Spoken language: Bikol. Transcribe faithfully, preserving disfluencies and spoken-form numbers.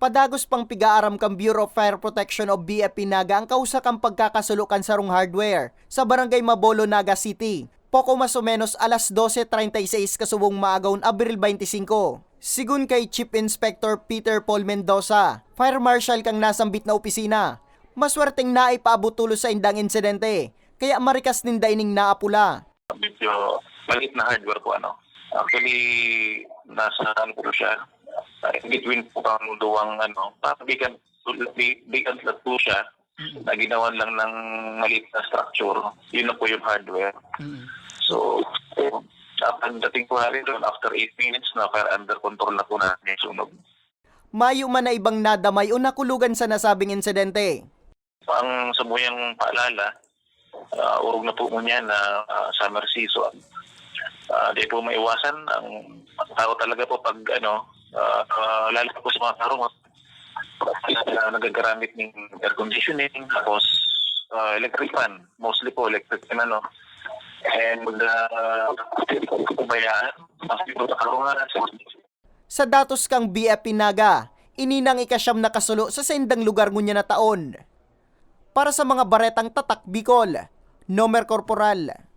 Padagos pang pig-aaram kan Bureau of Fire Protection o B F P Naga ang kausa kan pagkakasulo kan sarong hardware sa Barangay Mabolo, Naga City, poko mas o menos alas dose treinta y seis kasubong maagawon, Abril twenty-five. Sigon kay Chief Inspector Peter Paul Mendoza, fire marshal kan nasambit na opisina, maswerteng naipaabot tolos sainda an insidente, kaya marikas ninda ining naapula. Medyo maliit na hardware po, ano. Actually, nasa ano po siya, ah, in between po kang duwang ano, parang big and, big, big and flat po siya, Mm. na ginawan lang ng maliit na structure. Yun na po yung hardware. Mm. So, ah, pagdating po natin doon, after eight minutes, na under control na po natin yung sunog. Mayo man na ibang nadamay o nakulugan sa nasabing insidente. Ang samuyang paalala, ah, orog na po ngunyan na, ah, summer season. Ah, di po maiwasan ang tao talaga po pag, ano, ah, ah, lalo na po sa mga karungot, ah, nagagamit ng air conditioning, tapos, ah, electric fan, mostly po electric fan, ano. And, ah, pabayaan, mas dito sa karungan, sa Sa datos kang B F P Naga, ini nang ikasyam na kasulo sa saindang lugar ngunyan na taon. Para sa mga baretang Tatak Bicol, Nomer Corporal.